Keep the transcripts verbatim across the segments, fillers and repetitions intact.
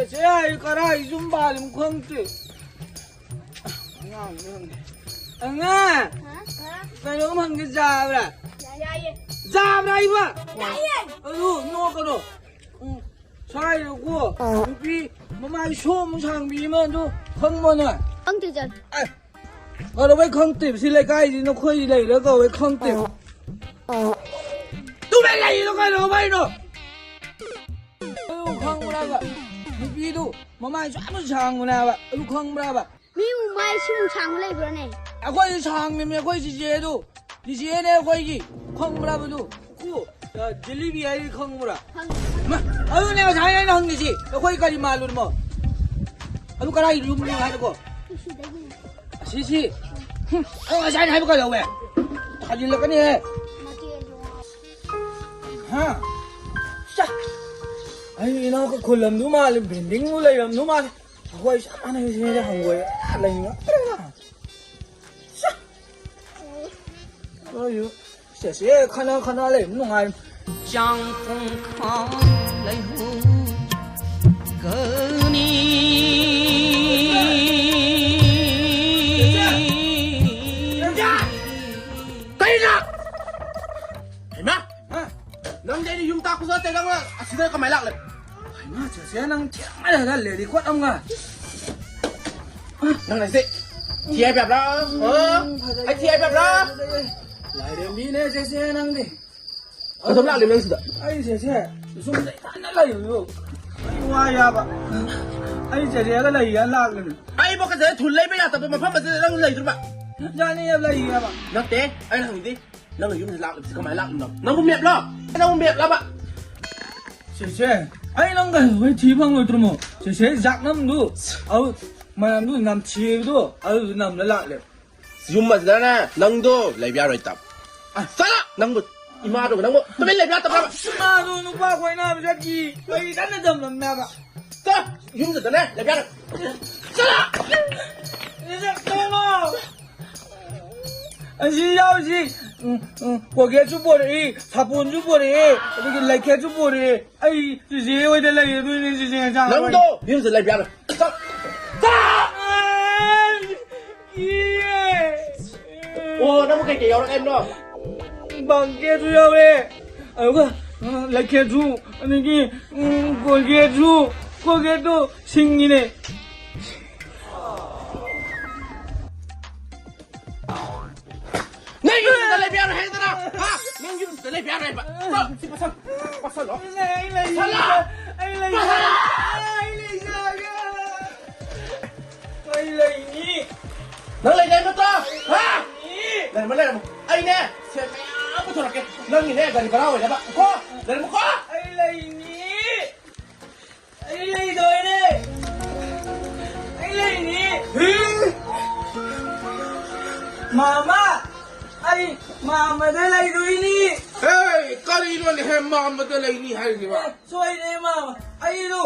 ꯆꯦ, ꯑꯩ ꯀꯔꯥꯏ ꯌꯨꯝ ꯄꯥꯜꯂꯤꯃꯣ ꯈꯪꯗꯦ꯫ ꯑꯉꯥꯡ ꯑꯃ ꯍꯪꯒꯦ꯫ ꯑꯉꯥꯡ! ꯍꯥ? ꯀꯩꯅꯣꯝ ꯍꯪꯒꯦ, ꯌꯥꯕ꯭ꯔꯥ? ꯌꯥꯏꯌꯦ꯫ ꯌꯥꯕ꯭ꯔꯥ ꯍꯥꯏꯕ? ꯌꯥꯏꯌꯦ꯫ ꯑꯗꯨ ꯅꯣꯛꯀꯅꯣ꯫ ꯎꯝ, ꯁ꯭ꯋꯥꯏꯗꯀꯣ ꯅꯨꯄꯤ ꯃꯃꯥꯏ ꯁꯣꯝ ꯁꯥꯡꯕꯤ ꯑꯃ ꯑꯗꯨ ꯈꯪꯕ꯭ꯔꯣ ꯅꯪ? ꯈꯪꯗꯦ, ꯆꯠ꯫ ꯑꯦ, ꯀꯩꯗꯧꯕꯩ ꯈꯪꯗ꯭ꯔꯤꯕ? ꯁꯤ ꯂꯩꯀꯥꯏꯁꯤ ꯅꯈꯣꯏ ꯂꯩꯔ ꯀꯧꯋꯦ ꯈꯪꯗ꯭ꯔꯤꯕ? ꯇꯨꯃꯤꯟ ꯂꯩꯔꯤꯗꯣ ꯀꯩꯗꯧꯕꯩꯅꯣ? ꯑꯗꯨ ꯈꯪꯕ꯭ꯔꯕ? ꯅꯨꯄꯤꯗꯨ ꯃꯃꯥꯏ ꯁꯨꯛꯌꯥꯝ ꯁꯥꯡꯕꯅꯦꯕ꯫ ꯑꯗꯨ ꯈꯪꯕ꯭ꯔꯕ? ꯃꯤꯕꯨ ꯃꯥꯏ ꯁꯤꯃꯨꯛ ꯁꯥꯡꯕ ꯂꯩꯕ꯭ꯔꯥꯅꯦ? ꯑꯩꯈꯣꯏꯁꯨ ꯁꯥꯡꯉꯤꯃꯤ, ꯑꯩꯈꯣꯏ ꯆꯤꯆꯦꯗꯨ꯫ ꯆꯤꯆꯦꯅꯦ ꯑꯩꯈꯣꯏꯒꯤ꯫ ꯈꯪꯕ꯭ꯔꯕ ꯑꯗꯨ? ꯀꯣ, ꯑ, ꯖꯤꯂꯤꯕꯤ ꯍꯥꯏꯗꯤ ꯈꯪꯕ꯭ꯔꯥ? ꯈꯪꯉꯦ꯫ ꯃꯥ, ꯑꯗꯨꯅꯦ ꯉꯁꯥꯏ ꯑꯩꯅ ꯍꯪꯉꯤꯁꯤ꯫ ꯑꯩꯈꯣꯏ ꯀꯔꯤ ꯃꯥꯜꯂꯨꯔꯃꯣ? ꯑꯗꯨ ꯀꯔꯥꯏ ꯌꯨꯝꯅꯣ ꯍꯥꯏꯔꯀꯣ? ꯁꯤꯗꯒꯤꯅꯦ꯫ ꯑꯁꯤꯁꯤ? ꯍꯨꯝ, ꯑꯗꯨ ꯉꯁꯥꯏ ꯑꯩꯅ ꯍꯥꯏꯕ ꯀꯩꯗꯧꯋꯦ? ꯊꯥꯖꯤꯜꯂꯛꯀꯅꯤꯍꯦ꯫ ꯃꯆꯦꯗꯣ꯫ ꯍꯥ? ꯆꯥ! ꯑꯩ ꯏꯅꯥꯎ ꯈꯨꯜꯂꯝꯗꯨ ꯃꯥꯜꯂꯦ, ꯕꯤꯜꯗꯤꯡꯕꯨ ꯂꯩꯔꯝꯗꯨ ꯃꯥꯜꯂꯦ꯫ ꯑꯩꯈꯣꯏ ꯆꯞ ꯃꯥꯟꯅꯩ ꯁꯤꯗ ꯍꯪꯒꯣꯏ ꯂꯩꯅꯤꯡꯉꯛꯇ꯭ꯔꯦꯗ꯫ ꯆꯥ! ꯑꯩꯁꯨ ꯁꯦꯁꯦ ꯈꯠꯅ ꯈꯠꯅ ꯂꯩꯕ ꯅꯨꯡꯉꯥꯏ꯫ ꯆꯥꯡ ꯄꯨꯡꯈꯥꯏ ꯂꯩꯍꯧꯒꯅꯤ꯫ ꯀꯩꯅꯣ? ꯍꯩꯃꯥ! ꯍꯥ? ꯅꯪꯗꯤ ꯑꯩꯅ ꯌꯨꯝ ꯇꯥꯛꯄꯁꯨ ꯅꯠꯇꯦ, ꯅꯪꯅ ꯑꯁꯤꯗ ꯀꯃꯥꯏꯅ ꯂꯥꯛꯂꯦ? ꯍꯩꯃꯥ, ꯆꯦꯆꯦ, ꯅꯪ ꯊꯦꯡꯃꯜꯂꯦꯗ, ꯂꯦꯔꯤꯀꯣꯠ ꯑꯃꯒ꯫ ꯅꯪ ꯑꯩꯁꯦ ꯊꯤ ꯍꯥꯏꯕ ꯌꯥꯕ꯭ꯔꯥ? ꯍꯥ? ꯎꯝ, ꯐꯖꯩ, ꯑꯩ ꯊꯤ ꯍꯥꯏꯕ ꯌꯥꯕ꯭ꯔꯥ? ꯐꯖꯩ, ꯐꯖꯩ꯫ ꯂꯥꯏꯔꯦꯝꯕꯤꯅꯦ ꯆꯦꯆꯦ ꯅꯪꯗꯤ꯫ ꯑꯗꯨꯝ ꯂꯥꯛꯂꯤꯕ ꯅꯪ ꯁꯤꯗ? ꯑꯩ ꯆꯦꯆꯦ ꯁꯨꯝ ꯂꯩꯊꯅ ꯂꯩꯕꯗꯣ ꯑꯩ ꯋꯥ ꯌꯥꯕ꯫ ꯑꯩ ꯆꯦꯆꯦꯒ ꯂꯩꯒꯦꯅ ꯂꯥꯛꯂꯤꯅꯤ꯫ ꯑꯩꯕꯨ ꯀꯩꯗꯧ ꯊꯨꯜ ꯂꯩꯕ ꯌꯥꯗꯕ ꯃꯐꯝ ꯑꯁꯤꯗ ꯅꯪ ꯂꯩꯗꯣꯔꯤꯕ? ꯌꯥꯅꯤꯌꯦ, ꯂꯩꯒꯦꯕ꯫ ꯅꯠꯇꯦ, ꯑꯩꯅ ꯍꯪꯗꯤ ꯅꯪꯅ ꯌꯨꯝꯗ ꯂꯥꯛꯂꯤꯕꯁꯤ ꯀꯃꯥꯏꯅ ꯂꯥꯛꯂꯤꯅꯣ? ꯅꯪꯕꯨ ꯃꯦꯞꯂꯣ? ꯅꯪꯕꯨ ꯃꯦꯞꯂꯕ? ꯆꯦꯆꯦ, ꯑꯩ ꯅꯪ ꯀꯩꯗꯧꯕꯩ ꯊꯤ ꯐꯪꯉꯣꯏꯗ꯭ꯔꯣꯃꯣ? ꯆꯦꯆꯦ, ꯖꯥꯛꯅꯝꯗꯨ, ꯑꯗꯨ ꯃꯅꯝꯗꯨ ꯅꯝꯊꯤꯕꯗꯣ, ꯑꯗꯨꯗꯨ ꯅꯝꯂ ꯂꯥꯛꯂꯦ꯫ ꯌꯨꯝ ꯑꯁꯤꯗꯅꯦ ꯅꯪꯗꯣ ꯂꯩꯕ ꯌꯥꯔꯣꯏ ꯇꯝ꯫ ꯑ, ꯆꯠꯂꯣ! ꯅꯪꯕꯨ ꯏꯃꯥꯗꯨꯒ ꯅꯪꯕꯨ ꯇꯨꯃꯤꯟ ꯂꯩꯕ ꯌꯥꯗꯕ꯭ꯔꯕ? ꯏꯃꯥꯗꯨ ꯅꯨꯄꯥ ꯀꯣꯏꯅꯕ ꯆꯠꯈꯤ꯫ ꯀꯔꯤ ꯀꯟꯅ ꯇꯝꯂꯝꯃꯦꯕ? ꯆꯠꯂꯣ! ꯌꯨꯝꯗꯨꯗꯅꯦ ꯂꯩꯕ ꯌꯥꯔꯣꯏ꯫ ꯆꯠꯂꯣ! ꯆꯦꯆꯦ, ꯀꯩꯅꯣ? ꯑꯁꯤ ꯌꯥꯎꯁꯤ꯫ ꯎꯝ, ꯎꯝ, ꯀꯣꯜꯒꯦꯠꯁꯨ ꯄꯣꯔꯛꯏ, ꯁꯥꯄꯣꯟꯁꯨ ꯄꯣꯔꯛꯏ, ꯑꯗꯒꯤ ꯂꯩꯈꯦꯠꯁꯨ ꯄꯣꯔꯛꯏ꯫ ꯑꯩ ꯆꯤꯆꯦ ꯍꯣꯏꯗ ꯂꯩꯔꯗꯣꯏꯅꯦ, ꯆꯤꯆꯦ ꯆꯥ-, ꯅꯪꯗꯣ ꯌꯨꯝꯁꯤꯗ ꯂꯩꯕ ꯌꯥꯔꯣꯏ꯫ ꯆꯠ-, ꯆꯠ-, ꯑꯩ ꯀꯤꯌꯦ꯫ ꯑꯣ, ꯅꯪꯕꯨ ꯀꯩꯀꯩ ꯌꯥꯎꯔꯛꯑꯦ ꯍꯥꯏꯕꯅꯣ? ꯕꯪꯀꯦꯁꯨ ꯌꯥꯎꯔꯦ, ꯑꯗꯨꯒ, ꯑ, ꯂꯩꯈꯦꯠꯁꯨ, ꯑꯗꯒꯤ, ꯎꯝ, ꯀꯣꯜꯒꯦꯠꯁꯨ, ꯀꯣꯜꯒꯦꯠꯇꯣ ꯁꯤꯡꯉꯤꯅꯦ꯫ ꯅꯪ ꯌꯨꯝꯁꯤꯗ ꯂꯩꯕ ꯌꯥꯔꯣꯏ ꯍꯥꯏꯗꯅ? ꯍꯥ? ꯅꯪ ꯌꯨꯝꯁꯤꯗ ꯂꯩꯕ ꯌꯥꯔꯣꯏ ꯍꯥꯏꯕ? ꯆꯣ, ꯁꯤ ꯄꯁꯜ-, ꯄꯁꯜꯂꯣ꯫ ꯑꯩ ꯂꯩ-, ꯑꯩ ꯂꯩ-, ꯄꯁꯜꯂꯣ! ꯑꯩ ꯂꯩꯖꯒꯦ꯫ ꯑꯩ ꯂꯩꯅꯤ꯫ ꯅꯪ ꯂꯩꯅꯤ ꯍꯥꯏꯕ ꯅꯠꯇ꯭ꯔꯣ? ꯍꯥ? ꯂꯩꯅꯤ꯫ ꯂꯩꯔꯝꯃꯣ, ꯂꯩꯔꯝꯃꯣ꯫ ꯑꯩꯅꯦ, ꯁꯦꯟ ꯃꯌꯥꯝ ꯄꯨꯊꯣꯔꯛꯀꯦ꯫ ꯅꯪꯒꯤꯅꯦ, ꯒꯥꯔꯤ ꯚꯔꯥ ꯑꯣꯏꯅꯕ꯫ ꯀꯣ? ꯂꯩꯔꯝꯃꯣꯀꯣ? ꯑꯩ ꯂꯩꯅꯤ꯫ ꯑꯩ ꯂꯩꯗꯣꯏꯅꯦ꯫ ꯑꯩ ꯂꯩꯅꯤ꯫ ꯃꯥꯃ! ꯑꯩ ꯃꯥꯃꯗ ꯂꯩꯗꯣꯏꯅꯤ꯫ ꯍꯦ, ꯀꯔꯤꯅꯣꯅꯦꯍꯦ ꯃꯥꯃꯗ ꯂꯩꯅꯤ ꯍꯥꯏꯔꯤꯁꯤꯕꯣ? ꯑꯦ, ꯁꯣꯏꯔꯦ ꯃꯥꯃ꯫ ꯑꯩꯗꯣ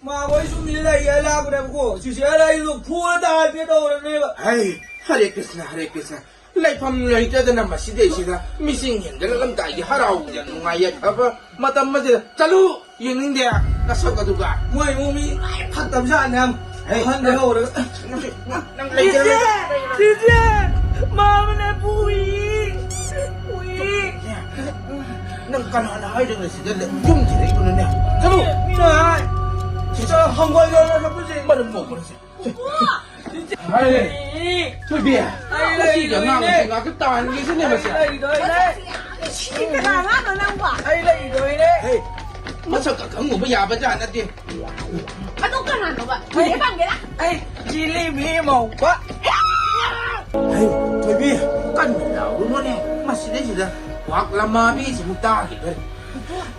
ꯃꯥꯃ ꯍꯣꯏ ꯁꯨꯝ ꯂꯩꯌꯦ ꯂꯥꯛꯄꯅꯦꯕꯀꯣ꯫ ꯆꯤꯆꯦ ꯑꯩꯗꯣ ꯐꯨꯔ ꯇꯥꯍꯟꯒꯦ ꯇꯧꯔꯕꯅꯦꯕ꯫ ꯍꯩ, ꯍꯔꯦ ꯀ꯭ꯔꯤꯁꯅ, ꯍꯔꯦ ꯀ꯭ꯔꯤꯁꯅ꯫ ꯂꯩꯐꯝ ꯂꯩꯇꯗꯅ ꯃꯁꯤꯗꯩꯁꯤꯗ ꯃꯤꯁꯤꯡ ꯍꯦꯟꯒꯠꯂꯛꯂꯝꯗꯥꯏꯒꯤ ꯍꯔꯥꯎ ꯌꯥꯝ ꯅꯨꯡꯉꯥꯏ ꯌꯥꯏꯐꯕ ꯃꯇꯝ ꯑꯁꯤꯗ꯫ ꯆꯠꯂꯨ, ꯌꯦꯡꯅꯤꯡꯗꯦ ꯅꯁꯛ ꯑꯗꯨꯒ꯫ ꯃꯣꯏ ꯏꯃꯨꯡ ꯃꯤ ꯂꯣꯏ ꯐꯠꯇꯕ ꯖꯥꯠꯅꯦ꯫ ꯍꯦ, ꯍꯟꯗꯦ ꯍꯧꯔꯒ꯫ ꯅꯪ, ꯅꯪ ꯂꯩꯒꯦꯔꯥ, ꯆꯤꯆꯦ! ꯂꯩꯒꯦꯔꯥ? ꯆꯤꯆꯦ! ꯃꯥꯃꯅ ꯐꯨꯏ! ꯐꯨꯏ! ꯅꯪ ꯀꯅꯥꯅ ꯍꯥꯏꯗꯅ ꯁꯤꯗ ꯂꯩ-, ꯌꯨꯝꯁꯤꯗ ꯂꯩꯕꯅꯣꯅꯦ? ꯆꯠꯂꯨ! ꯃꯤꯅ ꯍꯥꯏ! ꯁꯤꯗ ꯍꯪꯒꯣꯏꯗꯅ ꯆꯠꯄꯁꯦ꯫ ꯃꯔꯝ ꯃꯣꯛꯄꯅ ꯁꯤ꯫ ꯍꯥꯏꯔꯦ꯫ ꯊꯣꯏꯕꯤ, ꯑꯩ ꯃꯁꯤꯒꯤ ꯑꯉꯥꯡ ꯑꯁꯤ ꯂꯩꯗꯣꯏꯅꯦ꯫ ꯉꯥꯛꯇ ꯇꯥꯍꯟꯒꯦꯁꯤꯅꯦ ꯃꯁꯦ꯫ ꯑꯩ ꯂꯩꯗꯣꯏꯅꯦ꯫ ꯁꯤ ꯀꯅꯥ ꯑꯉꯥꯡꯅꯣ ꯅꯪꯕꯣ? ꯑꯩ ꯂꯩꯗꯣꯏꯅꯦ꯫ ꯍꯦ, ꯃꯁꯛꯀ ꯈꯪꯉꯨꯕ ꯌꯥꯕ ꯖꯥꯠ ꯅꯠꯇꯦ꯫ ꯑꯗꯨ ꯀꯅꯥꯅꯣꯕ? ꯊꯣꯏꯕꯤ ꯄꯥꯝꯒꯦꯔꯥ? ꯑꯩ ꯖꯤꯂꯤꯕꯤ ꯃꯧꯕ꯫ ꯍꯦ, ꯊꯣꯏꯕꯤ, ꯀꯟꯅ ꯂꯥꯎꯔꯨꯅꯨꯅꯦ꯫ ꯃꯁꯤꯗꯩꯁꯤꯗ ꯀ꯭ꯋꯥꯛ ꯂꯃꯥꯕꯤꯁꯤꯃꯨꯛ ꯇꯥꯈꯤꯗꯣꯔꯦ꯫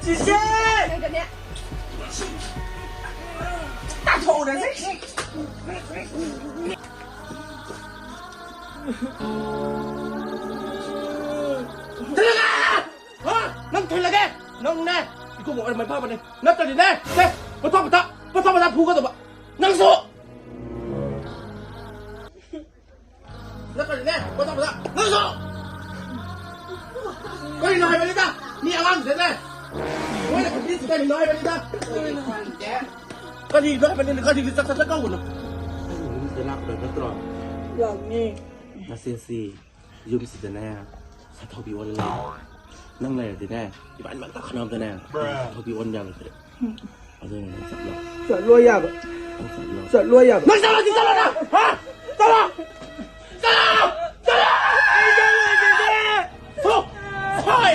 ꯆꯤꯆꯦ! ꯀꯩꯗꯅꯦ? ꯇꯥꯊꯣꯛꯎꯔꯁꯦ꯫ ꯊꯤꯜꯂꯒꯦ! ꯍꯥ? ꯅꯪ ꯊꯤꯜꯂꯒꯦ! ꯅꯪꯅꯦ! ꯏꯀꯨꯕꯣꯛ ꯑꯣꯏꯔꯝꯃꯗꯤ ꯐꯕꯅꯦ꯫ ꯅꯠꯇ꯭ꯔꯗꯤꯅꯦ! ꯁꯦ! ꯄꯣꯊꯥ, ꯄꯣꯊꯥ! ꯄꯣꯊꯥ, ꯄꯣꯊꯥ! ꯐꯨꯒꯗꯧꯕ! ꯅꯪꯁꯨ! ꯅꯠꯇ꯭ꯔꯗꯤꯅꯦ! ꯄꯣꯊꯥ, ꯄꯣꯊꯥ! ꯅꯪꯁꯨ! ꯀꯔꯤꯅꯣ ꯍꯥꯏꯕꯅꯤꯗ? ꯃꯤ ꯑꯉꯥꯡꯁꯤꯗꯅꯦ꯫ ꯃꯣꯏꯅ ꯈꯨꯕꯤꯁꯤ ꯀꯔꯤꯅꯣ ꯍꯥꯏꯕꯅꯤꯗ? ꯀꯔꯤꯅꯣ ꯍꯥꯏꯕꯅꯤꯗ? ꯀꯔꯤꯒꯤ ꯆꯠ ꯆꯠ ꯆꯠ ꯀꯧꯕꯅꯣ? ꯅꯪ ꯌꯨꯝꯁꯤꯗ ꯂꯥꯛꯄꯗ ꯅꯠꯇ꯭ꯔꯣ? ꯂꯥꯛꯅꯤ꯫ ꯅꯆꯦꯁꯤ ꯌꯨꯝꯁꯤꯗꯅꯦ ꯁꯥꯊꯧꯕꯤ ꯑꯣꯜꯂ ꯂꯩ꯫ ꯅꯪ ꯂꯩꯔꯗꯤꯅꯦ, ꯏꯕꯥꯅꯤꯃꯛꯇ ꯈꯟꯅꯕꯗꯅꯦ, ꯁꯥꯊꯧꯕꯤ ꯑꯣꯟꯕ ꯌꯥꯔꯣꯏꯗ꯭ꯔꯦ꯫ ꯑꯗꯨꯅ ꯅꯪ ꯆꯠꯂꯣ꯫ ꯆꯠꯂꯣ ꯌꯥꯕ꯫ ꯅꯪ ꯆꯠꯂꯣ꯫ ꯆꯠꯂꯣ ꯌꯥꯕ꯫ ꯅꯪ ꯆꯠꯂꯣ, ꯆꯠꯂꯣ ꯅꯪ! ꯍꯥ? ꯆꯠꯂꯣ! ꯆꯠꯂꯣ! ꯆꯠꯂꯣ! ꯑꯩ ꯆꯠꯂꯣꯏꯒꯦ! ꯊꯣꯛ! ꯍꯣꯏ!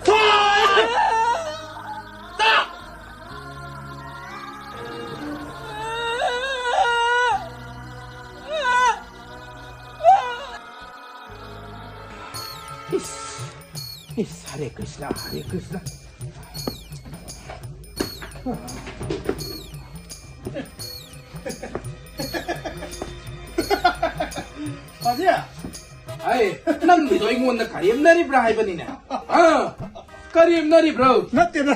ꯍꯣꯏ! ꯆꯠꯂꯣ! ꯏꯁ, ꯏꯁ, ꯍꯔꯦ ꯀ꯭ꯔꯤꯁꯅ, ꯍꯔꯦ ꯀ꯭ꯔꯤꯁꯅ꯫ ꯄꯥꯖꯤ! ꯑꯩ, ꯅꯪꯒꯤꯗꯣ ꯑꯩꯉꯣꯟꯗ ꯀꯔꯦꯝꯅꯔꯤꯕ꯭ꯔꯥ ꯍꯥꯏꯕꯅꯤꯅꯦ? ꯑꯥ? ꯀꯔꯦꯝꯅꯔꯤꯕ꯭ꯔꯣ? ꯅꯠꯇꯦꯗ꯫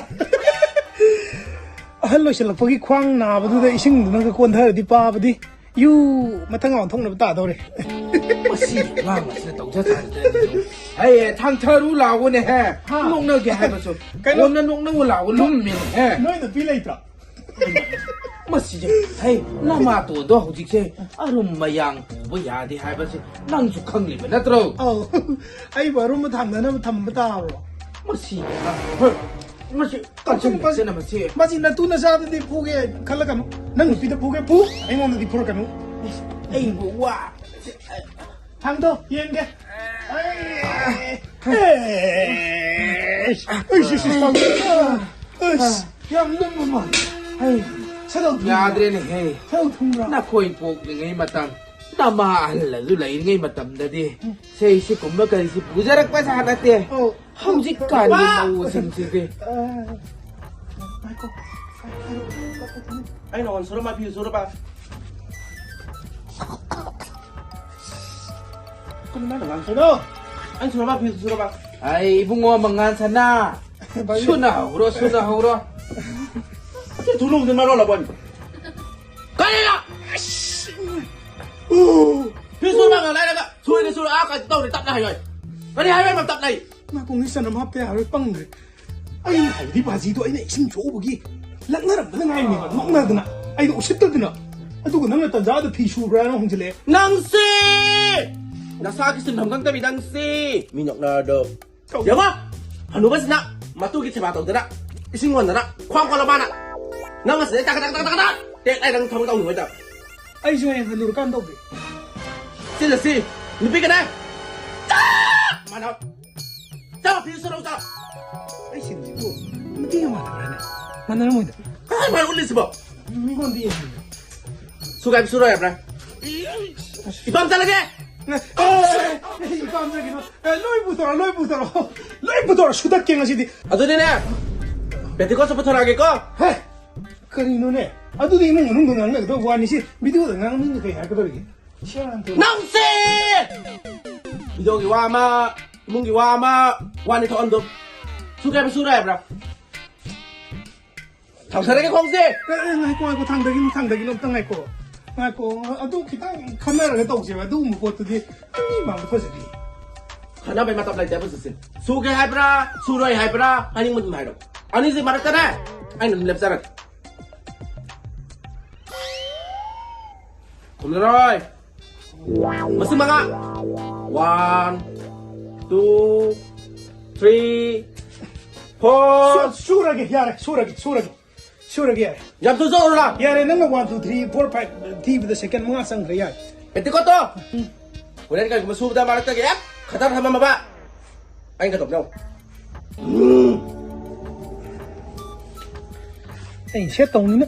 ꯑꯍꯜ ꯑꯣꯏꯁꯜꯂꯛꯄꯒꯤ ꯈ꯭ꯋꯥꯡ ꯅꯥꯕꯗꯨꯗ ꯏꯁꯤꯡꯗꯨꯅꯒ ꯀꯣꯟꯊꯔꯗꯤ ꯄꯥꯕꯗꯤ꯫ ꯌꯨ ꯃꯊꯪ ꯑꯣꯟꯊꯣꯛꯅꯕ ꯇꯥꯗꯧꯔꯦ꯫ ꯃꯁꯤ ꯑꯉꯥꯡ ꯑꯁꯤꯅ ꯇꯧꯖ ꯁꯥꯖꯗ꯭ꯔꯦ꯫ ꯍꯩ, ꯊꯥꯡꯊꯔꯨ ꯂꯥꯎꯑꯣꯅꯦꯍꯦ꯫ ꯍꯥ? ꯅꯣꯛꯅꯒꯦ ꯍꯥꯏꯕꯁꯨ꯫ ꯀꯩꯅꯣ? ꯀꯣꯟꯅ ꯅꯣꯛꯅꯧ ꯂꯥꯎꯑꯣ, ꯂꯨꯝꯃꯦꯅꯦꯍꯦ꯫ ꯅꯣꯏ ꯅꯨꯄꯤ ꯂꯩꯇ꯭ꯔꯣ? ꯃꯁꯤꯁꯦ, ꯍꯩ, ꯅꯃꯥꯇꯣꯟꯗꯣ ꯍꯧꯖꯤꯛꯁꯦ ꯑꯔꯨꯝ ꯃꯌꯥꯡ ꯄꯨꯕ ꯌꯥꯗꯦ ꯍꯥꯏꯕꯁꯦ ꯅꯪꯁꯨ ꯈꯪꯂꯤꯕ ꯅꯠꯇ꯭ꯔꯣ? ꯑꯧ, ꯑꯩꯕꯨ ꯑꯔꯨꯝꯕ ꯊꯥꯡꯅꯅꯕ ꯊꯝꯕ ꯇꯥꯕ꯭ꯔꯣ? ꯃꯁꯤ, ꯍꯣꯏ, ꯃꯁꯤ ꯀꯟꯁꯤꯜꯂꯛꯇꯅ ꯃꯁꯤ꯫ ꯃꯁꯤ ꯅꯇꯨ ꯅꯆꯥꯗꯗꯤ ꯐꯨꯒꯦ ꯈꯜꯂꯛꯀꯅꯨ꯫ ꯅꯪ ꯅꯨꯄꯤꯗ ꯐꯨꯒꯦ ꯐꯨ, ꯑꯩꯉꯣꯟꯗꯗꯤ ꯐꯨꯔꯛꯀꯅꯨ꯫ ꯑꯩꯕꯨ ꯋꯥ꯫ ꯊꯥꯡꯗꯣ, ꯌꯦꯡꯒꯦ꯫ ꯑꯩ, ꯑꯩ, ꯑꯩ, ꯑꯩ, ꯌꯥꯝ ꯂꯨꯝꯕ ꯃꯥꯜꯂꯦ꯫ ꯑꯩ, ꯁꯦꯗꯧ ꯊꯨꯝꯕ꯭ꯔꯥ? ꯌꯥꯗ꯭ꯔꯦꯅꯦꯍꯦ꯫ ꯁꯦꯗꯧ ꯊꯨꯝꯕ꯭ꯔꯥ? ꯅꯈꯣꯏ ꯄꯣꯛꯂꯤꯉꯩ ꯃꯇꯝ, ꯅꯃꯥ ꯑꯍꯜ ꯑꯗꯨ ꯂꯩꯔꯤꯉꯩ ꯃꯇꯝꯗꯗꯤ, ꯁꯦ, ꯁꯤꯒꯨꯝꯕ ꯀꯔꯤꯁꯤ ꯄꯨꯖꯔꯛꯄ ꯖꯥꯠ ꯅꯠꯇꯦ꯫ ꯑꯧ꯫ ꯍꯧꯖꯤꯛꯀꯥꯟꯒꯤ ꯃꯧꯁꯤꯡꯁꯤꯗꯤ꯫ ꯑ, ꯉꯥꯏꯈꯣ꯫ ꯑꯩ ꯅꯉꯣꯟ ꯁꯨꯔꯝꯕ ꯐꯤ ꯁꯨꯔꯕ? ꯀꯩꯅꯣ ꯃꯥꯅ ꯉꯥꯡ-, ꯀꯩꯅꯣ? ꯑꯩ ꯁꯨꯔꯝꯕ ꯐꯤ ꯁꯨꯔꯕ? ꯑꯩ ꯏꯕꯨꯡꯉꯣ ꯃꯉꯥꯟ ꯁꯅꯥ꯫ ꯁꯨꯅ ꯍꯧꯔꯣ, ꯁꯨꯅ ꯍꯧꯔꯣ꯫ ꯁꯤ ꯊꯨꯅꯨꯁꯤ ꯃꯔꯣꯜ ꯑꯃ꯫ ꯀꯔꯤꯅꯣ? ꯑꯁ! ꯎ! ꯐꯤ ꯁꯨꯔꯕ ꯉꯥꯡ ꯂꯩꯔꯒ ꯁꯨꯔꯦ, ꯁꯨꯔꯦ, ꯑꯥ ꯀꯩꯅꯣ ꯇꯧꯔꯦ, ꯇꯞꯅ ꯍꯥꯏꯌꯣ꯫ ꯀꯔꯤ ꯍꯥꯏꯕ ꯇꯞꯅ ꯍꯥꯏ? ꯅꯥꯀꯣꯡꯁꯤ ꯆꯅꯝ ꯍꯥꯞꯇ ꯌꯥꯔꯣꯏ, ꯄꯪꯈ꯭ꯔꯦ꯫ ꯑꯩꯅ ꯍꯥꯏꯕꯗꯤ ꯕꯥꯖꯤꯗꯣ ꯑꯩꯅ ꯏꯁꯤꯡ ꯁꯣꯛꯎꯕꯒꯤ ꯂꯛꯅꯔꯝꯕꯗ ꯉꯥꯏꯔꯤꯅꯦꯕ, ꯅꯣꯛꯅꯗꯅ꯫ ꯑꯩꯗꯣ ꯎꯁꯤꯠꯇꯗꯅ꯫ ꯑꯗꯨꯒ ꯅꯪꯅ ꯇꯟꯖꯥꯗ ꯐꯤ ꯁꯨꯕ꯭ꯔꯥꯅ ꯍꯪꯖꯤꯜꯂꯛꯑꯦ꯫ ꯅꯪꯁꯦ! ꯅꯁꯥꯒꯤ ꯁꯤꯟꯐꯝ ꯈꯪꯗꯕꯤ ꯅꯪꯁꯦ! ꯃꯤ ꯅꯣꯛꯅꯔꯗꯣ꯫ ꯇꯧ꯫ ꯌꯦꯡꯉꯣ! ꯍꯅꯨꯕꯁꯤꯅ ꯃꯇꯨꯒꯤ ꯁꯦꯕꯥ ꯇꯧꯗꯅ, ꯏꯁꯤꯡ ꯍꯣꯟꯗꯅ, ꯈ꯭ꯋꯥꯡ ꯀꯣꯜꯂ ꯃꯥꯅ꯫ ꯅꯪ ꯑꯁꯤꯗ ꯇꯥꯛ ꯇꯥꯛ ꯇꯥꯛ ꯇꯥꯛ ꯇꯥꯛ ꯇꯦꯛ ꯂꯩ ꯅꯪ ꯊꯕꯛ ꯇꯧꯅꯤꯡꯉꯣꯏꯗ꯫ ꯑꯩꯁꯨ ꯍꯌꯦꯡ ꯍꯟꯅꯨꯔꯀꯥꯟ ꯇꯧꯒꯦ꯫ ꯆꯤꯜꯂꯁꯤ, ꯅꯨꯄꯤ ꯀꯅꯥ? ꯆꯞ ꯃꯥꯟꯅ꯫ ꯆꯥꯎ, ꯐꯤ ꯁꯨꯔꯛꯎ, ꯆꯥꯎ꯫ ꯑꯩ ꯁꯤꯟꯁꯤꯕꯨ ꯃꯇꯦꯡ ꯃꯥꯟꯅꯕ꯭ꯔꯥꯅꯦ? ꯃꯥꯟꯅꯔꯝꯃꯣꯏꯗ꯫ ꯀꯃꯥꯏ ꯃꯥꯟꯅ ꯎꯠꯂꯤꯁꯤꯕꯣ? ꯃꯤꯉꯣꯟꯗ ꯌꯦꯡꯍꯟꯕ꯫ ꯁꯨꯒꯥꯏꯕ ꯁꯨꯔꯣꯏ ꯍꯥꯏꯕ꯭ꯔꯥ? ꯏꯄꯥꯝ ꯆꯠꯂꯒꯦ꯫ ꯑꯦ, ꯑꯦ, ꯏꯄꯥꯝ ꯆꯠꯈꯤꯅꯨ꯫ ꯑꯦ, ꯂꯣꯏ ꯄꯨꯊꯣꯔꯛꯑꯣ, ꯂꯣꯏ ꯄꯨꯊꯣꯔꯛꯑꯣ꯫ ꯂꯣꯏ ꯄꯨꯊꯣꯔꯛꯑꯣ, ꯁꯨꯗꯠꯀꯦ ꯉꯁꯤꯗꯤ꯫ ꯑꯗꯨꯗꯤꯅꯦ, ꯄꯦꯇꯤꯀꯣꯠꯁꯨ ꯄꯨꯊꯣꯔꯛꯑꯒꯦꯀꯣ꯫ ꯍꯦ, ꯀꯔꯤꯅꯣꯅꯦ? ꯑꯗꯨꯗꯤ ꯏꯃꯨꯡ ꯃꯅꯨꯡꯗ ꯉꯥꯡꯅꯒꯗꯕ ꯋꯥꯅꯤ꯫ ꯁꯤ ꯚꯤꯗꯤꯑꯣꯗ ꯉꯥꯡ ꯃꯤꯅ ꯀꯩ ꯍꯥꯏꯔꯛꯀꯗꯧꯔꯤꯒꯦ? ꯁꯦꯔꯥꯟ ꯇꯨꯔꯥꯟ꯫ ꯅꯪꯁꯦ! ꯚꯤꯗꯤꯑꯣꯒꯤ ꯋꯥ ꯑꯃ, ꯏꯃꯨꯡꯒꯤ ꯋꯥ ꯑꯃ, ꯋꯥꯅꯤ ꯊꯣꯛꯍꯟꯗꯣ꯫ ꯁꯨꯒꯥꯏꯕ ꯁꯨꯔꯣꯏ ꯍꯥꯏꯕ꯭ꯔꯥ? ꯊꯥꯡꯊꯔꯒꯦ ꯈꯣꯡꯁꯦ꯫ ꯑꯦ, ꯑꯦ, ꯉꯥꯏꯈꯣ, ꯉꯥꯏꯈꯣ, ꯊꯥꯡꯗꯒꯤꯅꯣ, ꯊꯥꯡꯗꯒꯤꯅꯣ, ꯑꯝꯇ ꯉꯥꯏꯈꯣ꯫ ꯉꯥꯏꯈꯣ, ꯑꯗꯨ ꯈꯤꯇꯪ ꯈꯟꯅꯔꯒ ꯇꯧꯁꯦꯕ, ꯑꯗꯨꯒꯨꯝꯕ ꯄꯣꯠꯇꯨꯗꯤ ꯃꯤ ꯃꯥꯡꯕ ꯐꯖꯗꯦ꯫ ꯈꯟꯅꯕꯩ ꯃꯇꯝ ꯂꯩꯇꯦ ꯍꯧꯖꯤꯛꯁꯦ꯫ ꯁꯨꯒꯦ ꯍꯥꯏꯕ꯭ꯔꯥ, ꯁꯨꯔꯣꯏ ꯍꯥꯏꯕ꯭ꯔꯥ, ꯍꯥꯏꯅꯤꯡꯕ ꯑꯗꯨꯝ ꯍꯥꯏꯔꯣ꯫ ꯑꯅꯤꯁꯤ ꯃꯔꯛꯇꯅꯦ, ꯑꯩꯅ ꯑꯗꯨꯝ ꯂꯦꯞꯆꯔꯒꯦ꯫ ꯈꯨꯝꯂꯔꯣꯏ꯫ ꯃꯁꯤꯡ ꯃꯉꯥ꯫ One, two, three, four꯫ ꯁꯨ-, ꯁꯨꯔꯒꯦ, ꯌꯥꯔꯦ, ꯁꯨꯔꯒꯦ, ꯁꯨꯔꯒꯦ꯫ ꯁꯨꯔꯒꯦ, ꯌꯥꯔꯦ꯫ ꯌꯥꯝ ꯊꯨꯅ ꯆꯠꯂꯨꯔ? ꯌꯥꯔꯦ, ꯅꯪꯅ one, two, three, four, five ꯊꯤꯕꯗ ꯁꯦꯀꯦꯟ ꯃꯉꯥ ꯆꯪꯈ꯭ꯔꯦ, ꯌꯥꯔꯦ꯫ ꯄꯦꯇꯤꯀꯣꯠꯇꯣ! ꯍꯣꯔꯦꯟ ꯀꯔꯤꯒꯨꯝꯕ ꯁꯨꯕꯗ ꯃꯔꯛꯇꯒꯤ ꯍꯦꯛ ꯈꯗꯔ ꯊꯝꯃꯝꯃꯕ, ꯑꯩꯅ ꯀꯩꯗꯧꯕꯅꯣ? ꯑꯩ ꯁꯦꯠ ꯇꯧꯅꯤꯅ꯫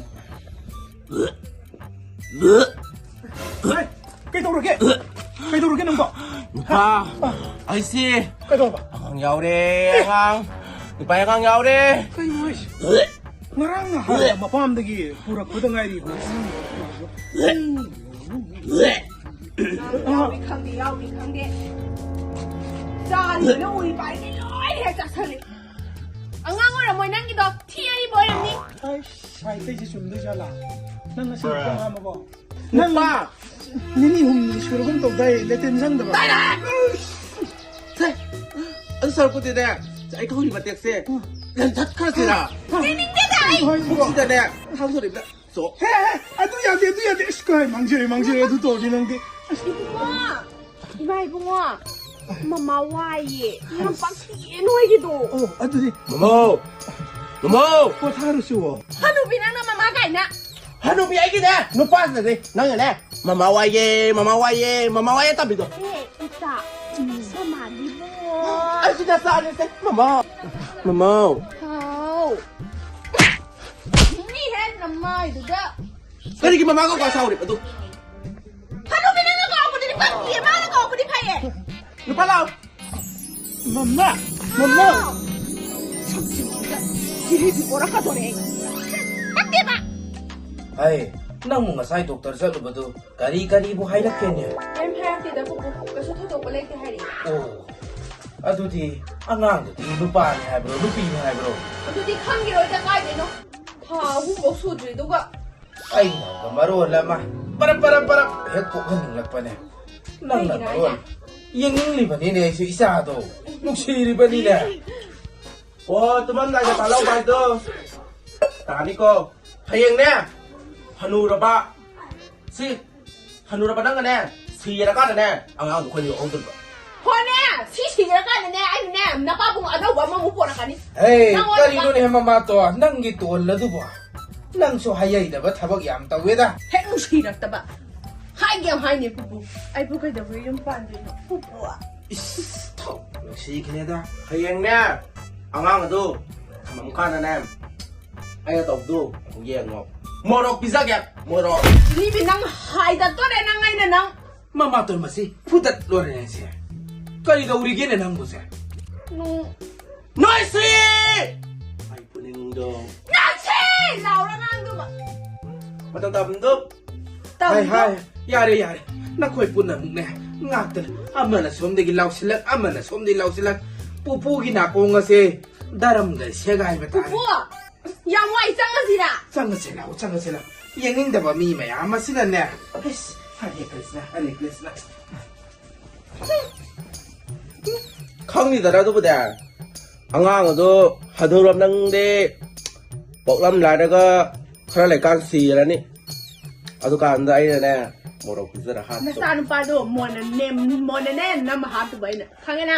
ꯍꯦ, ꯀꯩꯗꯧꯔꯒꯦ? ꯀꯩꯗꯧꯔꯒꯦ ꯅꯪꯕꯣ? ꯅꯨꯄꯥ, ꯑꯩꯁꯦ ꯀꯩꯗꯧꯔꯕ? ꯑꯉꯥꯡ ꯌꯥꯎꯔꯦ, ꯑꯉꯥꯡ꯫ ꯅꯨꯄꯥ ꯑꯉꯥꯡ ꯌꯥꯎꯔꯦ꯫ ꯀꯩꯅꯣ ꯍꯥꯏꯁꯦ? ꯉꯔꯥꯡ ꯅꯍꯥꯟ ꯃꯄꯥꯝꯗꯒꯤ ꯄꯨꯔꯛꯄꯗ ꯉꯥꯏꯔꯤ꯫ ꯌꯥꯎꯏ ꯈꯪꯗꯦ, ꯌꯥꯎꯏ ꯈꯪꯗꯦ꯫ ꯆꯥꯔꯤꯕꯅ ꯎꯔꯤ ꯄꯥꯏꯔꯤ ꯂꯣꯏ ꯍꯦꯛ ꯆꯥꯁꯜꯂꯤ꯫ ꯑꯉꯥꯡ ꯑꯣꯏꯔꯝꯃꯣꯏ ꯅꯪꯒꯤꯗꯣ, ꯊꯤ ꯑꯔꯤꯕ ꯑꯣꯏꯔꯝꯅꯤ꯫ ꯑꯩꯁ, ꯁꯥꯏ ꯑꯇꯩꯁꯦ ꯆꯨꯝꯗꯣꯏ ꯖꯥꯠꯂꯥ? ꯅꯪ ꯉꯁꯤ ꯈꯣꯡ ꯍꯥꯝꯃꯕꯣ? ꯅꯪ ꯅꯨꯄꯥ! ꯅꯤꯅꯤ ꯍꯨꯝꯅꯤ ꯁꯨꯔꯒꯨꯝ ꯇꯧꯗꯥꯏ, ꯂꯦꯇꯤꯟ ꯆꯪꯗꯕ? ꯁꯦ! ꯁꯔꯨꯛꯄꯨꯗꯤꯅꯦ, ꯑꯩ ꯈꯪꯉꯤ ꯃꯇꯦꯛꯁꯦ ꯂꯟꯊꯠꯈ꯭ꯔꯁꯤꯔꯥ? ꯌꯦꯡꯅꯤꯡꯗꯦꯗ ꯑꯩ꯫ ꯄꯨꯛꯁꯤꯗꯅꯦ ꯁꯥꯡꯊꯣꯔꯛꯏꯕꯗ꯫ ꯆꯣ꯫ ꯍꯦ, ꯍꯦ, ꯑꯗꯨ ꯌꯥꯗꯦ, ꯑꯗꯨ ꯌꯥꯗꯦ꯫ ꯑꯁ, ꯀꯥꯏ ꯃꯥꯡꯖꯔꯦ, ꯃꯥꯡꯖꯔꯦ, ꯑꯗꯨ ꯇꯧꯔꯗꯤ ꯅꯪꯗꯤ꯫ ꯑꯁ꯫ ꯏꯕꯨꯡꯉꯣ, ꯏꯃꯥ ꯏꯕꯨꯡꯉꯣ, ꯃꯃꯥ ꯋꯥꯏꯌꯦ꯫ ꯌꯥꯝ ꯄꯥꯛꯊꯤꯌꯦ ꯅꯣꯏꯒꯤꯗꯣ꯫ ꯑꯣ, ꯑꯗꯨꯗꯤ ꯃꯃꯥꯎ! ꯃꯃꯥꯎ! ꯄꯣꯊꯥꯔꯨꯆꯣ꯫ ꯍꯅꯨꯕꯤ ꯅꯪꯅ ꯃꯃꯥ ꯀꯥꯏꯅ꯫ ꯍꯅꯨꯕꯤ ꯑꯩꯒꯤꯅꯦ ꯅꯨꯄꯥꯁꯤꯅꯗꯤ ꯅꯪꯅꯅꯦ ꯃꯃꯥ ꯋꯥꯏꯌꯦ, ꯃꯃꯥ ꯋꯥꯏꯌꯦ, ꯃꯃꯥ ꯋꯥꯏꯌꯦ ꯇꯝꯕꯤꯗꯣ꯫ ꯑꯦ, ꯏꯆꯥ, ꯃꯃꯥꯗꯤ ꯏꯕꯨꯡꯉꯣ꯫ ꯑꯩꯁꯨ ꯅꯆꯥꯅꯤꯁꯦ, ꯃꯃꯥ꯫ ꯃꯃꯥꯎ꯫ ꯍꯥꯎ꯫ ꯃꯤꯍꯦ ꯅꯃꯥꯏꯗꯨꯗ꯫ ꯀꯔꯤꯒꯤ ꯃꯃꯥ ꯀꯧꯕ ꯁꯥꯎꯔꯤꯕ ꯑꯗꯨ? ꯍꯅꯨꯕꯤ ꯅꯪꯅ ꯀꯧꯔꯛꯄꯗꯨꯗꯤ ꯄꯛꯇꯤꯌꯦ, ꯃꯥꯅ ꯀꯧꯔꯛꯄꯗꯤ ꯐꯩꯌꯦ꯫ ꯅꯨꯄꯥ ꯂꯥꯛꯑꯣ꯫ ꯃꯃꯥ! ꯃꯃꯥ! ꯁꯛꯁꯤꯡꯁꯤꯗ ꯖꯤꯂꯤꯕꯤ ꯑꯣꯔꯛꯀꯗꯣꯔꯦ ꯑꯩ꯫ ꯄꯛꯇꯦꯕ! ꯍꯥꯏ, ꯅꯪꯕꯨ ꯉꯁꯥꯏ ꯗꯣꯛꯇꯔ ꯆꯠꯂꯨꯕꯗꯨ ꯀꯔꯤ ꯀꯔꯤꯕꯨ ꯍꯥꯏꯔꯛꯀꯦꯅꯦ? ꯀꯔꯤꯝ ꯍꯥꯏꯔꯛꯇꯦꯗ ꯄꯨꯄꯨ, ꯀꯩꯁꯨ ꯊꯣꯏꯗꯣꯛꯄ ꯂꯩꯇꯦ ꯍꯥꯏꯔꯛꯑꯦ꯫ ꯑꯣ, ꯑꯗꯨꯗꯤ ꯑꯉꯥꯡꯗꯨꯗꯤ ꯅꯨꯄꯥꯅꯤ ꯍꯥꯏꯕ꯭ꯔꯣ, ꯅꯨꯄꯤꯅꯤ ꯍꯥꯏꯕ꯭ꯔꯣ? ꯑꯗꯨꯗꯤ ꯈꯪꯈꯤꯔꯣꯏꯗ ꯀꯥꯏꯗꯩꯅꯣ? ꯊꯥ ꯑꯍꯨꯝꯐꯧ ꯁꯨꯗ꯭ꯔꯤ ꯑꯗꯨꯒ꯫ ꯑꯩꯅꯒ ꯃꯔꯣꯜ ꯑꯃ ꯄꯔꯞ ꯄꯔꯞ ꯄꯔꯞ ꯍꯦꯛ ꯄꯣꯛꯍꯟꯅꯤꯡꯂꯛꯄꯅꯦ꯫ ꯅꯪꯅ ꯀꯩꯒꯤꯅꯣ ꯃꯔꯣꯜ ꯍꯥꯏꯁꯦ? ꯌꯦꯡꯅꯤꯡꯂꯤꯕꯅꯤꯅꯦ ꯑꯩꯁꯨ ꯏꯆꯥꯗꯣ꯫ ꯅꯨꯡꯁꯤꯔꯤꯕꯅꯤꯅꯦ꯫ ꯑꯣ, ꯇꯨꯝꯃꯝꯗꯥꯏꯗ ꯇꯥꯜꯍꯧꯕ ꯍꯥꯏꯗꯣ ꯇꯥꯅꯤꯀꯣ꯫ ꯍꯌꯦꯡꯅꯦ, ꯍꯅꯨꯔꯕ, ꯁꯤ, ꯍꯅꯨꯔꯕ ꯅꯪꯅꯅꯦ, ꯁꯤꯔꯀꯥꯟꯗꯅꯦ, ꯑꯉꯥꯡꯗꯣ ꯑꯩꯈꯣꯏꯅ ꯌꯣꯛꯍꯧꯗꯣꯔꯤꯕ꯫ ꯍꯣꯅꯦ, ꯁꯤ ꯁꯤꯔꯀꯥꯟꯗꯅꯦ, ꯑꯩꯅꯅꯦ, ꯅꯄꯥꯕꯨꯡ ꯑꯅꯧꯕ ꯑꯃꯃꯨꯛ ꯄꯣꯔꯛꯀꯅꯤ꯫ ꯍꯦ, ꯅꯪꯉꯣꯟꯗ ꯀꯔꯤꯅꯣꯅꯦ ꯃꯃꯥꯇꯣ, ꯅꯪꯒꯤ ꯇꯣꯜ ꯑꯗꯨꯕꯣ? ꯅꯪꯁꯨ ꯍꯌꯩꯗꯕ ꯊꯕꯛ ꯌꯥꯝ ꯇꯧꯋꯦꯗ꯫ ꯍꯦꯛ ꯅꯨꯡꯁꯤꯔꯛꯇꯕ꯫ ꯍꯥꯏꯒꯦ ꯌꯥꯝ ꯍꯥꯏꯅꯦ, ꯄꯨꯄꯨ꯫ ꯑꯩꯕꯨ ꯀꯩꯗꯧꯕꯩ ꯌꯨꯝ ꯄꯥꯟꯗꯣꯏꯅꯣ, ꯄꯨꯄꯨ? ꯏꯁ, ꯊꯧ, ꯅꯨꯡꯁꯤꯈ꯭ꯔꯦꯗ꯫ ꯍꯌꯦꯡꯅꯦ, ꯑꯉꯥꯡ ꯑꯗꯨ ꯊꯝꯃꯝꯀꯥꯟꯗꯅꯦ, ꯑꯩꯅ ꯇꯧꯕꯗꯨ ꯑꯃꯨꯛ ꯌꯦꯡꯉꯣ꯫ ꯃꯣꯔꯣꯛ ꯄꯤꯖꯒꯦ, ꯃꯣꯔꯣꯛ꯫ ꯂꯤꯕꯤ, ꯅꯪ ꯍꯥꯏꯗꯠꯇꯣꯔꯦ ꯅꯪ ꯑꯩꯅ ꯅꯪ꯫ ꯃꯃꯥꯇꯣꯟ ꯃꯁꯤ ꯐꯨꯗꯠꯂꯣꯔꯦꯅꯦ ꯁꯦ꯫ ꯀꯔꯤ ꯇꯧꯔꯤꯒꯦꯅꯦ ꯅꯪꯕꯨꯁꯦ? ꯅꯨꯡ- ꯅꯣꯏꯁꯤ! ꯑꯩ ꯄꯨꯅꯤꯡꯗꯣ꯫ ꯅꯪꯁꯤ! ꯂꯥꯎꯔ ꯉꯥꯡꯗꯨꯕ꯫ ꯃꯇꯝ ꯇꯥꯐꯝꯗꯣ꯫ ꯇꯝꯗꯣ꯫ ꯍꯥꯏ, ꯍꯥꯏ꯫ ꯌꯥꯔꯦ, ꯌꯥꯔꯦ꯫ ꯅꯈꯣꯏ ꯄꯨꯝꯅꯃꯛꯅꯦ ꯉꯥꯛꯇꯅꯦ꯫ ꯑꯃꯅ ꯁꯣꯝꯗꯒꯤ ꯂꯥꯎꯁꯤꯜꯂꯛ, ꯑꯃꯅ ꯁꯣꯝꯗꯒꯤ ꯂꯥꯎꯁꯤꯜꯂꯛ꯫ ꯄꯨꯄꯨꯒꯤ ꯅꯥꯀꯣꯡ ꯑꯁꯦ ꯗꯔꯝꯒ ꯁꯦꯒꯥꯏꯕ ꯇꯥꯔꯦ꯫ ꯄꯨꯄꯨ! ꯌꯥꯝ ꯋꯥꯏ, ꯆꯪꯉꯁꯤꯔꯥ? ꯆꯪꯉꯁꯤ ꯂꯥꯛꯑꯣ, ꯆꯪꯉꯁꯤ ꯂꯥꯛꯑꯣ꯫ ꯌꯦꯡꯅꯤꯡꯗꯕ ꯃꯤ ꯃꯌꯥꯝ ꯑꯁꯤꯅꯅꯦ꯫ ꯑꯁ, ꯍꯔꯦ ꯀ꯭ꯔꯤꯁꯅ, ꯍꯔꯦ ꯀ꯭ꯔꯤꯁꯅ꯫ ꯈꯪꯅꯤꯗꯅ ꯑꯗꯨꯕꯨꯗꯤ꯫ ꯑꯉꯥꯡ ꯑꯗꯣ ꯍꯅꯨꯔꯝꯅꯪꯗꯤ ꯄꯣꯛꯂꯝ ꯂꯥꯏꯔꯒ ꯈꯔ ꯂꯩꯀꯥꯟ ꯁꯤꯔꯅꯤ꯫ ꯑꯗꯨꯀꯥꯟꯗ ꯑꯩꯅꯅꯦ ꯃꯣꯔꯣꯛ ꯄꯤꯖꯔ ꯍꯥꯠꯇꯣ꯫ ꯅꯆꯥ ꯅꯨꯄꯥꯗꯣ ꯃꯣꯟꯅ ꯅꯦꯝ ꯃꯣꯟꯅꯅꯦ ꯅꯝꯃ ꯍꯥꯠꯇꯨꯕ ꯑꯩꯅ ꯈꯪꯉꯦꯅ꯫